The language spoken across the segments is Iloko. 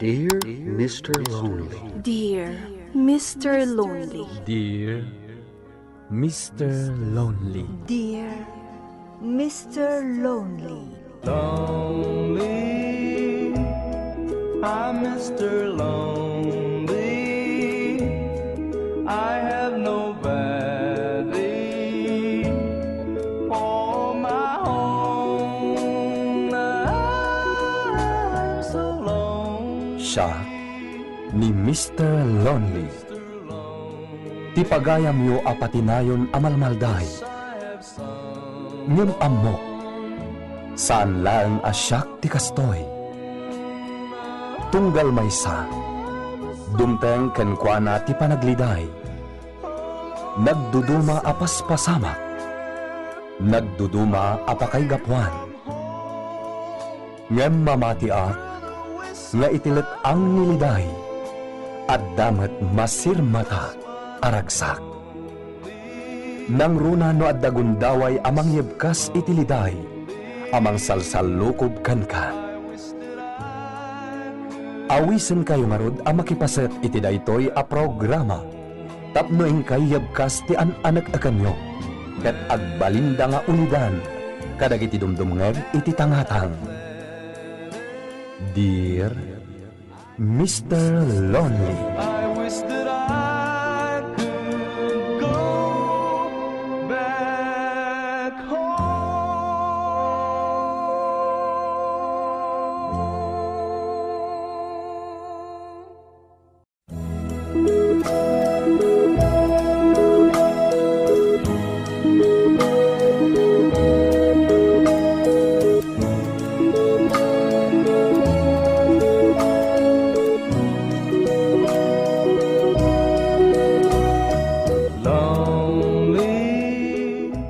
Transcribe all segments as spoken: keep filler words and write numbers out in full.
Dear Mister Lonely. Dear Mister Lonely. Dear Mister Lonely. Dear Mister Lonely. Lonely, I'm Mister Lonely. I have nobody for my own. I'm so lonely. Siak ni Mister Lonely. Ti pagayamyo a patinayon a malmalday. Ngem ammok, saan laeng a siak ti kastoy. Tunggal maysa, dumteng kenkuana ti panagliday. Nagduduma a paspasamak, nagduduma a pakaigapuan. Ngem mamatiak nga iti let-ang ni liday, adda met masirmata a ragsak. Nangruna no adda gundaway a mangyebkas iti liday a mangsalsallukob kenka. Awisenkayo ngarud a makipaset iti daytoy a programa tapno inkay yebkas ti an-anek-ekenyo ket agbalinda nga ulidan kadagiti dumdumngeg iti tangatang. Dear Mister Lonely. I wish that I could go back home.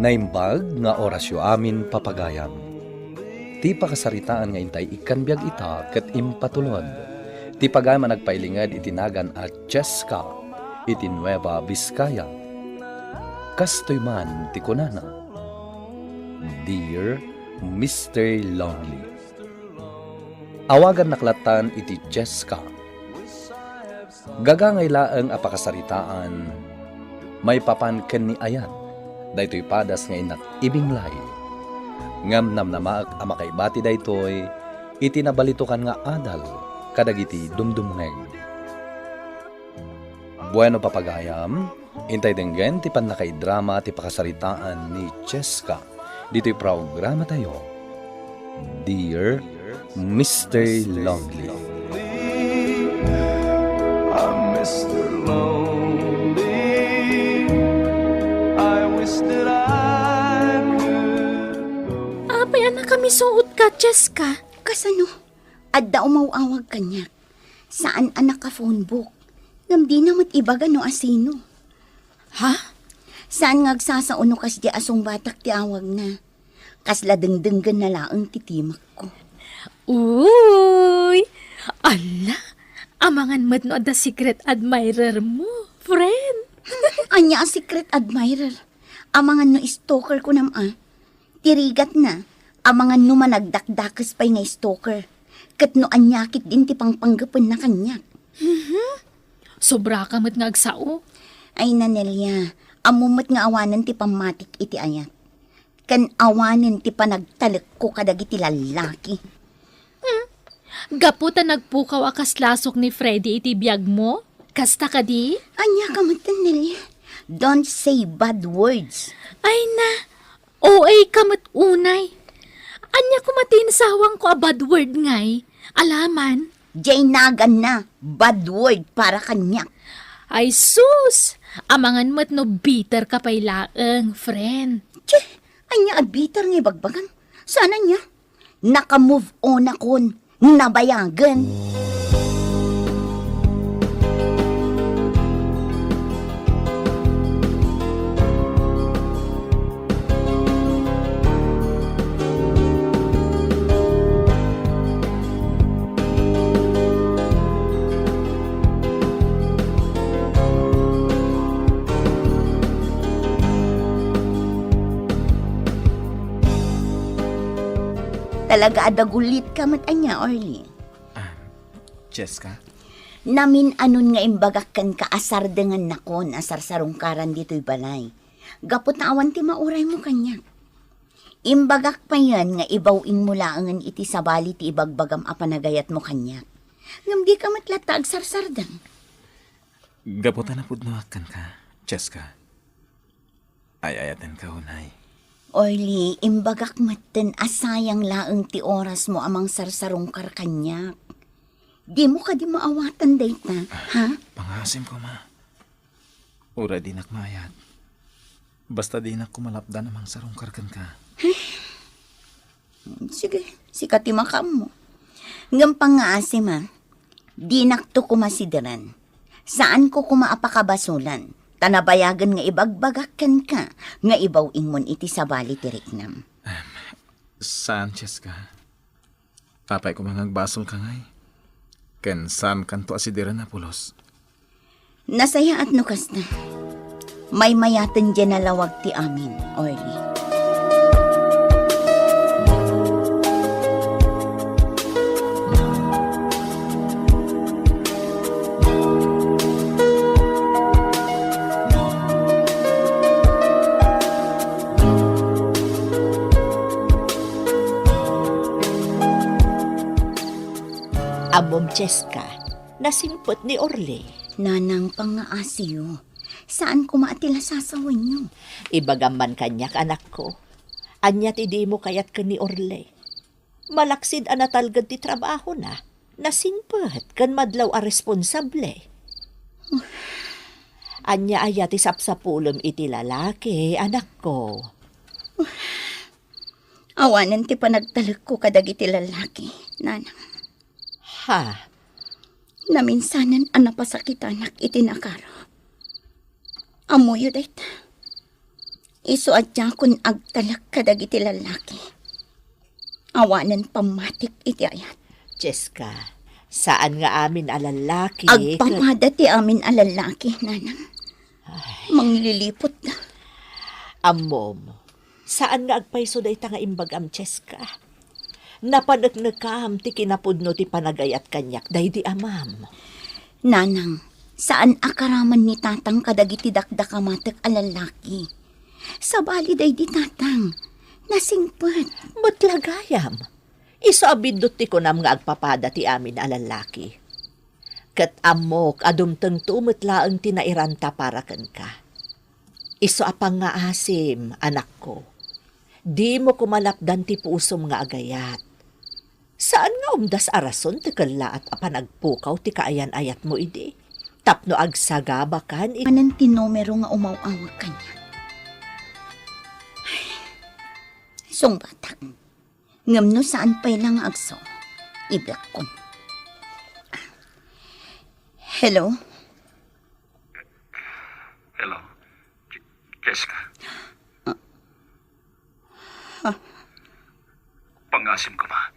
Naimbag nga orasyo amin, papagayam. Ti pakasaritaan nga intay ikkan biag ita ket impatulod ti pagayam a nagpailinged iti nagan a Cheska iti Nueva Vizcaya. Kastoy man ti kunana, "Dear Mister Lonely." Awagannak lattan iti Cheska. Gagangay laeng a pakasaritaan, maipapan ken ni Ayat, daytoy padas nga innak ibinglay. Ngem namnamaek a makaibati daytoy iti nabalitokan nga adal kadagiti dumdumngeg. Bueno, papagayam, intay denggen ti pannakaidrama ti pakasaritaan ni Cheska ditoy programatayo, Dear Mister Lonely. I'm Mister Lonely. I wish that I could go. Apay a nakamisuot ka, Cheska? Kasano? Adda umaw-awag kaniak. Saan a naka-phone book. Ngem dina met ibaga no asino. Ha? Saan nga agsasao no kasdi a sungbatak ti awagna. Kasla dengdenggenna laeng ti timekko. Uy! Ala! Amangan met no adda secret admirer mo, friend. Ania a secret admirer? Amangan no stalker kunam a. Ti rigatna, amangan no managdakdakes pay nga stalker. Ket no ania ketdin ti pangpanggepenna kaniak. Mhm. Sobra ka met nga agsao. Ay, Nelia, ammom met nga awanen ti pammatik iti Ayat. Ken awanen ti panagtalekko kadagiti lallaki. Hmm? Gapu ta nagpukaw a kas lasok ni Freddy iti biag mo? Kasta kadi? Ania ka met, Nelia? Don't say bad words. Ay na, O A ka met unay. Ania koma ti insawangko a bad word ngay? Alaman. Jay naganna, bad word para kaniak. Ay sus! Amangan met no bitter ka pay laeng, friend. Tse, ania a bitter nga ibagbagam? Saan ania? Naka-move on akon. Nabayagen. Talaga a dagulit ka met ania, Orly? Ah, Jessica? Namin-anon nga imbagak kenka a sardengannakon a sarsarungkaran ditoy balay. Gapu ta awan ti mauraymo kaniak. Imbagak payen nga ibaw-ingmo laengen iti sabali ti ibagbagam a panagayatmo kaniak. Ngem dika met latta agsarsardeng. Gapu ta napudnoak kenka, Jessica. Ay-ayatenka unay. Orly, imbagak metten a sayang laeng ti orasmo a mangsarsarungkar kaniak. Dimo kadi maawatan dayta, ha? Pangaasim koma. Uray dinak maayat. Basta dinak koma lapdan a mangsarungkar kenka. Sige, sika ti makaammo. Ngem pangngaasim, a, dinakto koma sideren. Saanko koma a pakabasolan, ta nabayagen nga ibagbagak kenka nga ibaw-ingmon iti sabali ti riknam. Em, saan, Jessica? Apay koma nga agbasolka ngay? Ken saankanto a sideren a pulos? Nasayaat no kasta. Maymayaten diay nalawag ti amin, Orly. Ammom, Jessica, nasingpet ni Orly. Nanang, pangngaasiyo. Saan koma a ti lasasawenyo. Ibagam man kaniak, anakko. Ania ti dimo kayat ken ni Orly? Malaksid a natalged ti trabahona, nasingpet ken madlaw a responsable. Ania aya ti sapsapulem iti lalaki, anakko? Awanen ti panagtalekko kadagiti lalaki, Nanang. Ha? Naminsanen a napasakitanak iti nakaro. Ammoyo dayta. Isu a diakon agtalek kadagiti lalaki. Awanen pammatik iti ayat. Jessica, saan nga amin a lalaki ket agpamada ti amin a lalaki, Nanang. Ay. Mangliliputda. Ammom, saan nga agpayso dayta nga imbagam, Jessica. Napaneknekam ti kinapudno ti panagayat kaniak daydi amam. Nanang, saan a karaman ni Tatang kadagiti dakdakamatek a lalaki. Sabali daydi Tatang, nasingpet. Met la gayam, isu a biddut ti kunam nga agpapada ti amin a lalaki. Ket ammok a dumtengto met laeng ti nairanta para kenka. Isu a pangngaasim, anakko. Dimo koma lapdan ti pusom nga agayat. Saan nga umdas a rason ti kellaat a panagpukaw ti kaayan-ayatmo idi tapno agsagabakan iti— Awanen ti numero nga umaw-awag kaniak. Sungbatak. Ngem no saan pay la nga agso, ibiakkon. Hello? Hello? Je-, Jessica? Ah. Ah. Pangngaasim koma.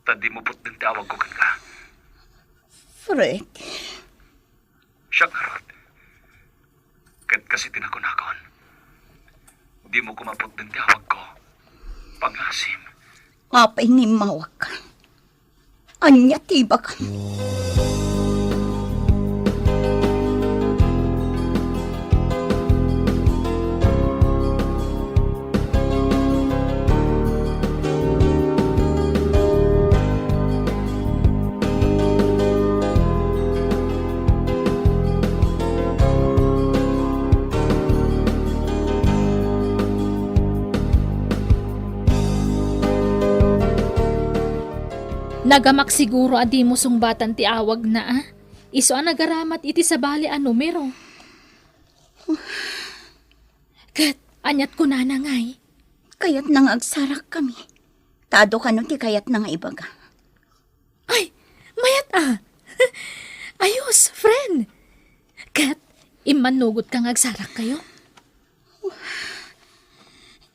Ta dimo putden ti awagko kenka. Fred. Siak ngarud. Ket kas iti nakunakon, dimo koma putden ti awagko. Pangngaasim. Apay nga immawagka? Ania ti ibagam? Nagamak siguro a dimo sungbatan ti awagna, a? Isu a nagaramat iti sabali a numero. Ket aniat kunana ngay? Kayatna nga agsarakkami. Ta adu kano ti kayatna nga ibaga. Ay, mayat a! Ayos, friend! Ket, immannugotka nga agsarakkayo?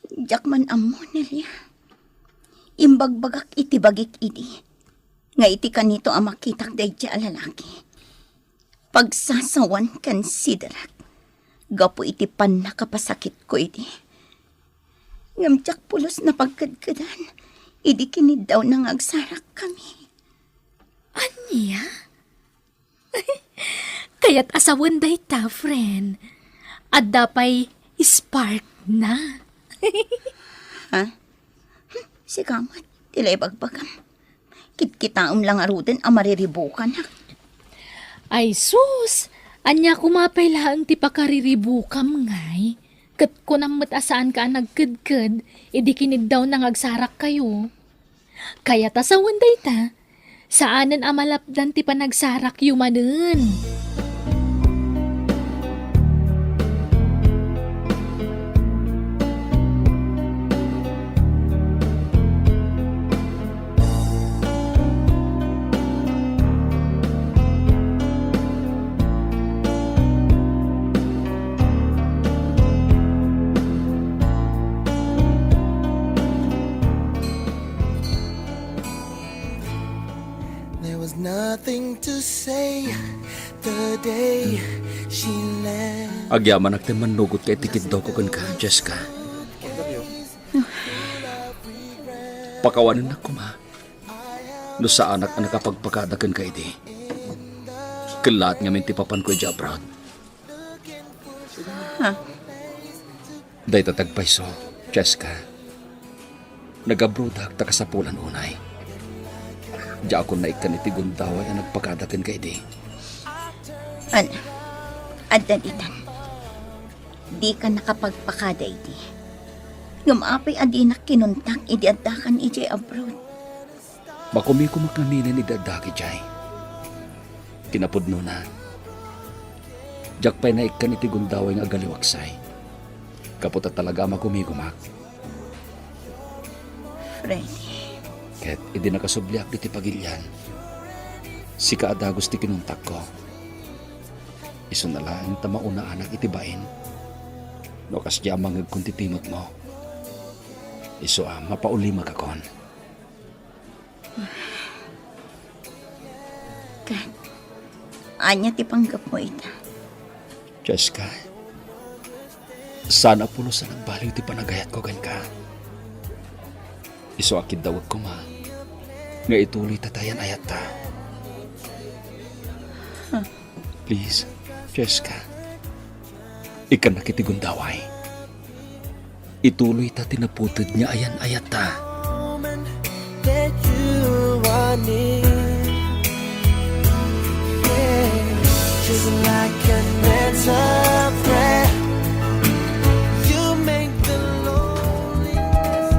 Diak man ammo, Nelia. Imbagbagak iti bagik idi, nga iti kanito a makitak daydi a lalaki, pagsasawan ken siderak gapu iti pannakapasakitko idi. Ngem diak pulos napagkedkedan idi kiniddawna nga agsarakkami. Ania? Kayat a sawen dayta, friend. Adda pay spark na. Ha? Hmm, sika met, ti la ibagbagam. Kitkitaem la ngaruden a mariribukanak. Ay sus! Ania koma pay laeng ti pakariribukam, ngay? Ket kunam met a saanka a nagkedked idi kiniddawna nga agsarakkayo. Kayat a sawen dayta, saanen a malapdan ti panagsarakyo manen. There was nothing to say the day she left. Agyamanak ti mannugot ka iti kiddawko kenka, Jessica. Pakawanennak koma no saanak a nakapagpakada kenka idi. Kellaat ngamin ti papanko idiay abroad. Ha? Dayta ti agpayso, Jessica. Nagabrodak ta kasapulan unay. Diakon naikkan iti gundaway a nagpakada kenka idi. An-, addan itan. Dika nakapagpakada idi. Ngem apay a dinak kinuntak idi addakan idiay abroad? Makumikumak ngaminen idi addak idiay. Kinapudnona, diak pay naikkan iti gundaway nga agaliwaksay. Gapu ta talaga a makumikumak. Freddy. Ket idi nakasubliak ditoy pagilian, sika a dagus ti kinuntakko. Isuna laeng ta maunaanak iti bain. No kasdiay a mangngegkon ti timekmo, isu a mapaulimekakon. Ket, ania ti panggepmo ita? Jessica, saan a pulos a nagbaliw ti panagayatko kenka. Isu a kiddawek koma nga ituloyta ti ayan-ayatta. Huh. Please, Jessica, ikkannak iti gundaway. Ituloyta ti naputed nga ayan-ayatta. That you are near. Yeah. Just like an answered prayer. You make the loneliness.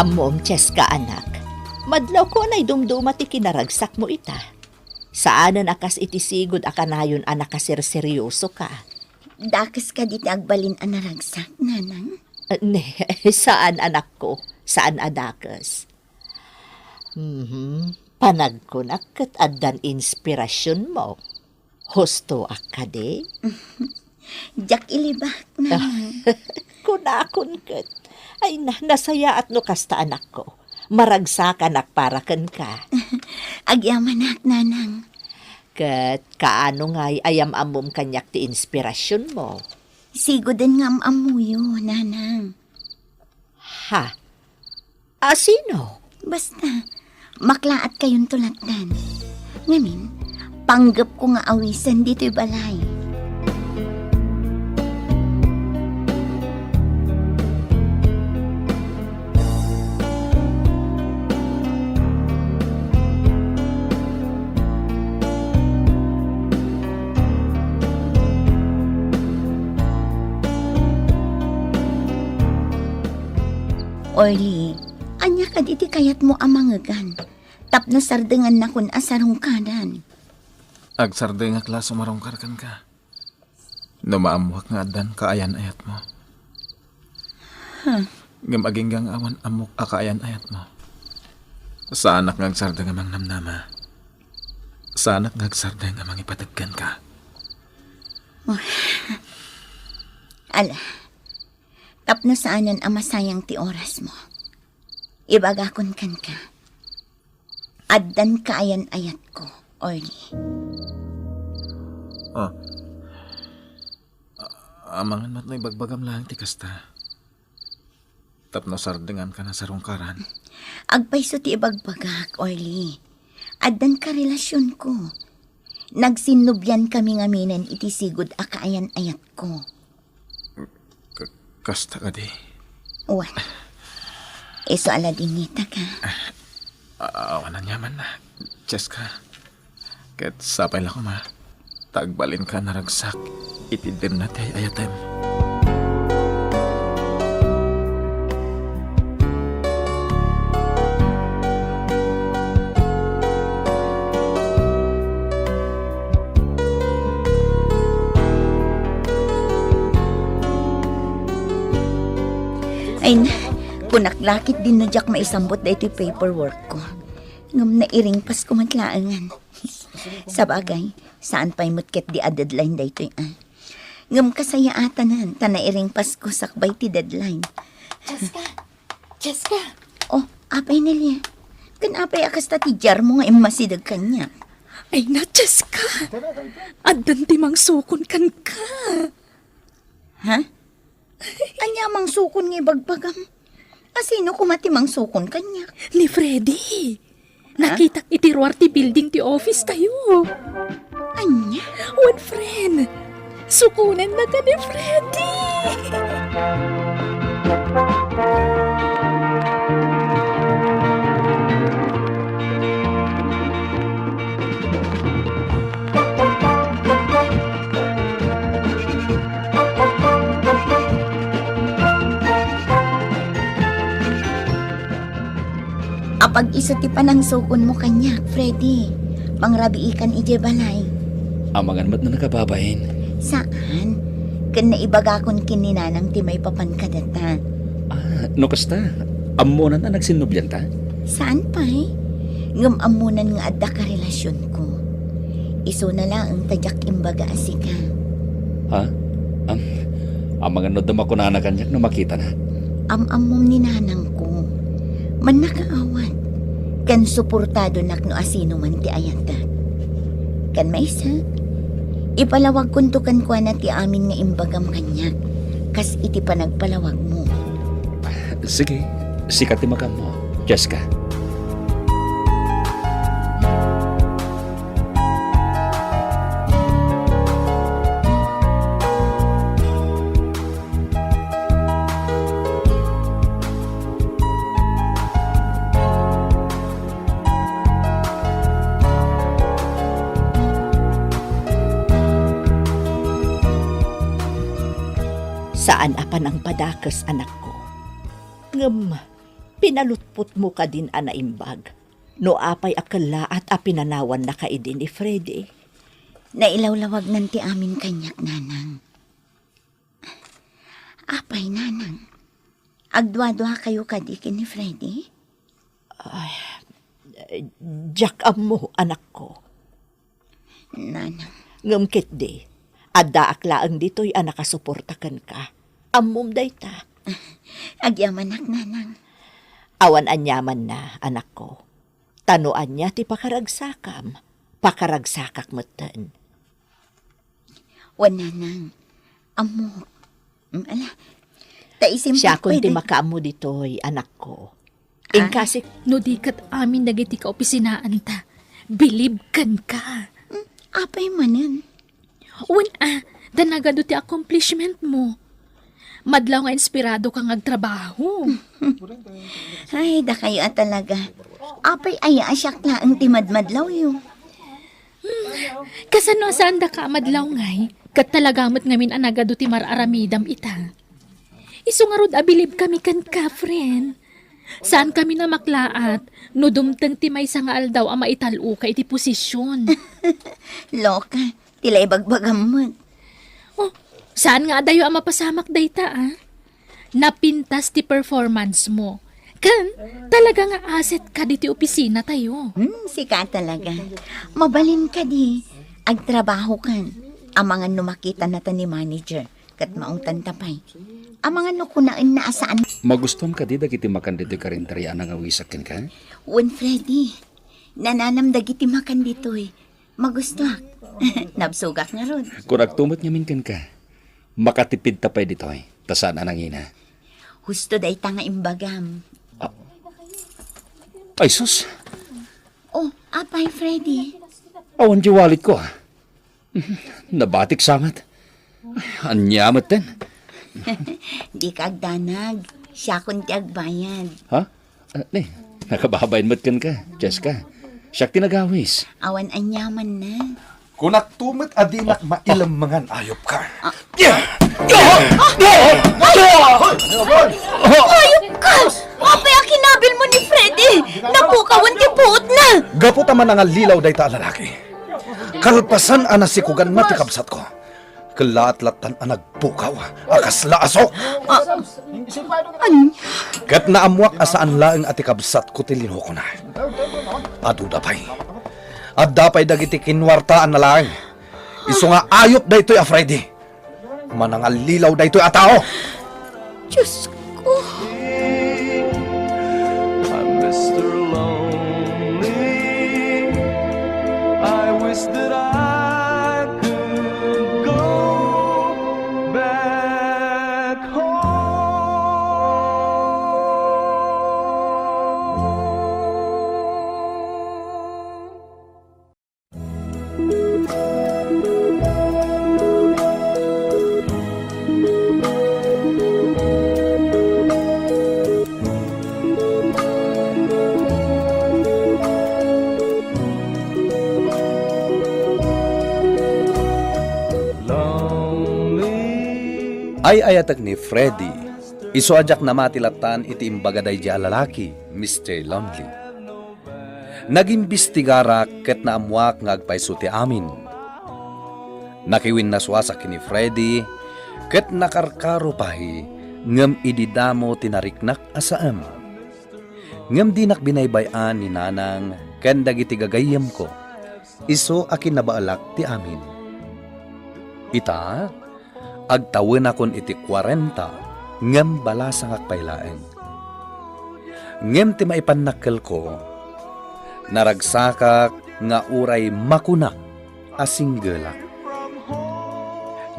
Ammom, Cheska, anak. Madlawko a naidumduma ti kinaragsakmo ita. Saanen a kas iti sigud a kanayon a nakaserseriosoka. Dakes kadi ti agbalin a naragsak, Nanang? Ah, ne, saan, anakko. Saan a dakes. Mhm. Panagkunak ket addan inspirasionmo. Hustoak kadi? Diak ilibak, Nanang. Kunakon ket. Ay na, nasayaat no kasta, anakko. Maragsakanak para kenka. Agyamanak, Nanang. Ket kaano ngay a yam-ammom kaniak ti inspirasionmo? Siguden nga am-ammoyo, Nanang. Ha? A sino? Basta, maklaatkayonto lattan. Ngamin, panggepko nga awisen ditoy balay. Orly, ania kadi ti kayatmo a mangegan tapno sardengannakon a sarungkadan? Agsardengak la a sumarungkar kenka. No maammoak nga addan kaayan-ayatmo. Huh. Ngem agingga nga awan ammok a kaayan-ayatmo. Saanak nga agsardeng a mangnamnama. Saanak nga agsardeng a mangipateg kenka. Oh. Ala, tapno saanen a masayang ti orasmo, ibagakon kenka, addan kaayan-ayatko, Orly. Ah. A-, amangan met no ibagbagam laeng ti kasta. Tapno sardenganka a sarungkaran. Agpayso ti ibagbagak, Orly. Addan karelasionko. Nagsinnubliankami ngaminen iti sigud a kaayan-ayatko. Ka-, kasta kadi? Wen. Isu a la dinngitaka. A-, awan aniamanna, Jessica. Ket sapay la koma ta agbalinka a naragsak iti demna ti ay-ayatem. Ay na, kunak la ket dinno diak maisambut daytoy paperwork ko. Ngem nairingpasko met laengen. Sabagay, saan pay met ketdi a deadline daytoy, a. Ngem kasayaatanan ta nairingpasko sakbay ti deadline. Jessica! Jessica! Oh, apay, Nelia? Ken apay a kasta ti diarmo nga immasideg kaniak? Ay na, Jessica! Addan ti mangsukon kenka. Ha? Ania a mangsukon nga ibagbagam? Asino koma ti mangsukon kaniak? Ni Freddy. Ha? Nakitak iti ruar ti building ti office tayo. Ania? Wen, friend. Sukonennaka ni Freddy. Apag isu ti panangsukonmo kaniak, Freddy. Pangrabiikan idiay balay. Amangan met no nakababain. Saan? Ken naibagakon ken ni Nanang ti maipapan kadata. Ah, no kasta, ammonan a nagsinnublianta? Saan pay? Ngem ammonan nga adda karelasionko. Isuna laeng ta diak imbaga a sika. Ha? Am, amangan no adda makunana kaniak no makitana? Am-ammom ni nanangko. Mannakaawat. Ken suportadonak no asino man ti ayatek. Ken maysa, ipalawagkonto kenkuana ti amin nga imbagam kaniak, kas iti panagpalawagmo. Sige, sika ti magammo, Jessica. Saan a panangpadakes, anakko. Ngem, pinalutpotmo kadin a naimbag no apay a kellaat a pinanawannaka idi ni Freddy? Nailawlawagnan ti amin kaniak, Nanang. Apay, Nanang? Agduaduakayo kadi ken ni Freddy? Ay, diak ammo, anakko. Nanang. Ngem ketdi, addaak laeng ditoy a nakasuporta kenka. Ammom dayta. Agyamanak, Nanang. Awan aniamanna, anakko. Ta no ania ti pakaragsakam, pakaragsakak metten. Wen, Nanang. Ammok. Mm, ala. Ta isimpak Siakon ti pwede. Makaammo ditoy, anakko. Ah? Inkasik- No di ket amin dagiti kaopisinaanta, bilib kenka. Mm, apay manen? Wen a, ta nagadu ti accomplishment mo. Madlaw nga inspirado ka nga agtrabaho. Ay, dakayo a talaga. Apay aya a siak laeng ti madmadlawyo? Hmm, kasano a saan daka a madlaw ngay? Ket talaga met ngamin a nagadu ti mar-aramidam ita. Isu ngarud a bilib kami kenka, friend. Saan kami namaklaat no dumteng ti maysa nga aldaw a maital-oka iti posisyon. Loka, ti la ibagbagam met. Oh, saan nga adayo a mapasamak dayta, ah? Napintas ti performance mo. Ken, talaga nga asset ka diti opisina tayo. Hmm, sika talaga. Mabalin kadi. Agtrabaho kan. Amangan no makitana ta ni manager, ket maungtanta pay. Amangan no kunaenna a saan. Magustuam kadi dagiti makan ditoy karinderya a nangawisak kenka? Wen, Freddy. Nananam dagiti makan ditoy. Magustuak. Nabsogak ngarud. Kunakto met ngamin kenka, makatipidta pay ditoy, ta saan a nangina. Husto dayta nga imbagam. Ah. Ay, sus! Oh, apay, Freddy? Awan ti walletko, ah. Nabatiksa met. Ay, ania metten? Dika agdanag. Siakon ti agbayad. Ha? Ah, ni, nakababain met kenka, Jessica. Siak ti nagawis. Awan aniamanna. Kunakto met a dinak mailemmengan, ayupka. Ah. Yeah! Ayupka! Apay a kinabilmo ni Freddy? Napukawan ti puotna! Gapu ta manangallilaw dayta a lalaki. Kalpasan a nasikuganna ti kabsatko, kellaat lattan a nagpukaw a kasla a sok. Ah, ania? Ket naammoak a saan laeng a ti kabsatko ti linukona. Aduda pay. Adda pay dagiti kinuartaanna laeng. Isu nga ayup daytoy a Freddy. Manangallilaw daytoy a tao. Diosko. I'm Mister Lonely. I wish that I could go back home. Ay-ayatek ni Freddy, isu a diak namati lattan iti imbaga daydiay a lalaki, Mister Lonely. Nagimbestigarak ket naammoak nga agpayso ti amin. Nakiwinnasuasak ken ni Freddy ket nakarkaro pay, ngem idi damo ti nariknak a saem. Ngem dinak binaybay-an ni Nanang ken dagiti gagayyemko, isu a kinnabaelak ti amin. Ita, agtawenakon iti kuarenta, ngem balasangak pay laeng. Ngem ti maipannakkelko, naragsakak nga uray makunak a singgelak.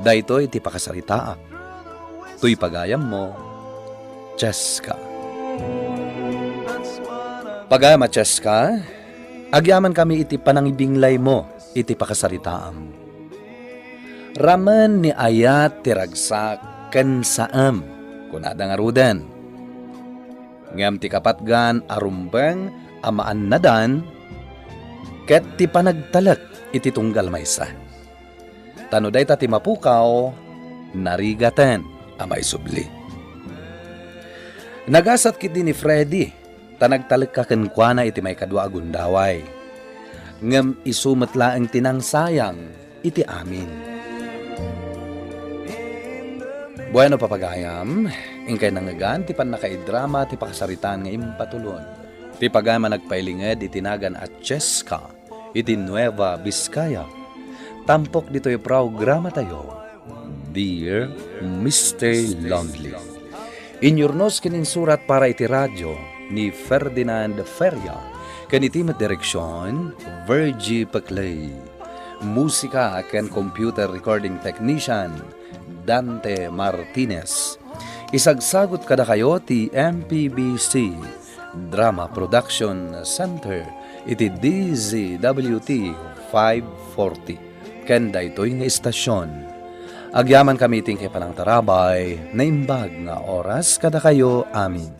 Daytoy ti pakasaritaak. Toy pagayammo, Cheska. Pagayam a Cheska, agyamankami iti panangibinglaymo iti pakasaritaam. Ramen ni ayat ti ragsak ken saem, kunada ngaruden. Ngem ti kapatgan a rumbeng a maannadan ket ti panagtalek iti tunggal maysa. Ta no dayta ti mapukaw, narigaten a maisubli. Nagasat ketdi ni Freddy ta nagtalekka kenkuana iti maikadua a gundaway. Ngem isu met laeng ti nangsayang iti amin. Bueno, papagayam, inkay nangngegan ti pannakaidrama ti pakasaritaan nga impatulon. Ti pagayam a nagpailinged iti nagan a Cheska iti Nueva Vizcaya. Tampok ditoy programatayo, Dear Mister Lonely. Inyurnos ken insurat para iti radio ni Ferdinand Feria, ken iti met direksion, Virgie Peclay. Musika ken computer recording technician, Dante Martinez. Isagsagut kadakayo ti M P B C Drama Production Center iti D Z W T five forty. Ken daytoy nga istasion, agyamankami iti inkay panangtarabay, naimbag nga oras kadakayo amin.